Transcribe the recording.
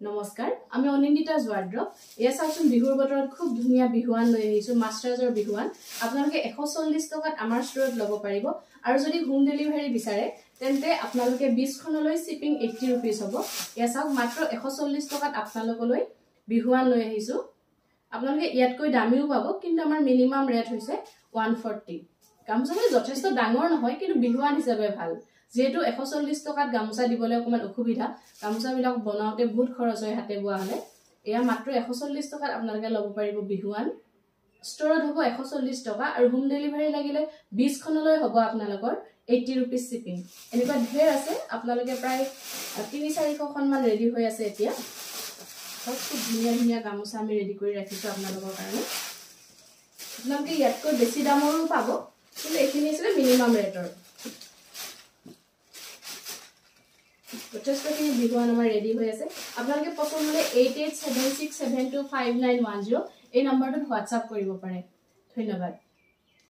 নমস্কাৰ, আমি অনিন্দিতা জোৱাৰদ্ৰৱ। এয়া চাওকচোন, বিহুৰ বতৰত খুব ধুনীয়া বিহুৱান লৈ আহিছোঁ, মাছৰাজৰ বিহুৱান। আপোনালোকে 140 টকাত আমাৰ ষ্ট'ৰত ল'ব পাৰিব। আৰু যদি হোম ডেলিভাৰী বিচাৰে তেন্তে আপোনালোকে 20খনলৈ শ্বিপিং 80 ৰুপিজ হ'ব। এয়া চাওক, মাত্ৰ 140 টকাত আপোনালোকলৈ বিহুৱান লৈ আহিছোঁ। আপোনালোকে ইয়াতকৈ দামীও পাব, কিন্তু আমাৰ মিনিমাম ৰেট হৈছে 140। গামোচাখন যথেষ্ট ডাঙৰ নহয়, কিন্তু বিহুৱান হিচাপে ভাল। যিহেতু 140 টকাত গামোচা দিবলৈ অকণমান অসুবিধা, গামোচাবিলাক বনাওঁতে বহুত খৰচ হয় হাতে বোৱা হ'লে। এয়া মাত্ৰ 140 টকাত আপোনালোকে ল'ব পাৰিব বিহুৱান। ষ্ট'ৰত হ'ব 140 টকা আৰু হোম ডেলিভাৰী লাগিলে 20খনলৈ হ'ব আপোনালোকৰ 80 ৰুপিজ শ্বিপিং। এনেকুৱা ঢেৰ আছে, আপোনালোকে প্ৰায় 300-400খনমান ৰেডি হৈ আছে এতিয়া। খুব ধুনীয়া ধুনীয়া গামোচা আমি ৰেডি কৰি ৰাখিছোঁ আপোনালোকৰ কাৰণে। আপোনালোকে ইয়াতকৈ বেছি দামৰো পাব, কিন্তু এইখিনি আছিলে মিনিমাম ৰেটৰ। যথেষ্টখিনি বিহুৱান আমাৰ ৰেডি হৈ আছে। আপোনালোকে পচন্দ হ'লে 8876725910 এই নম্বৰটোত হোৱাটছআপ কৰিব পাৰে। ধন্যবাদ।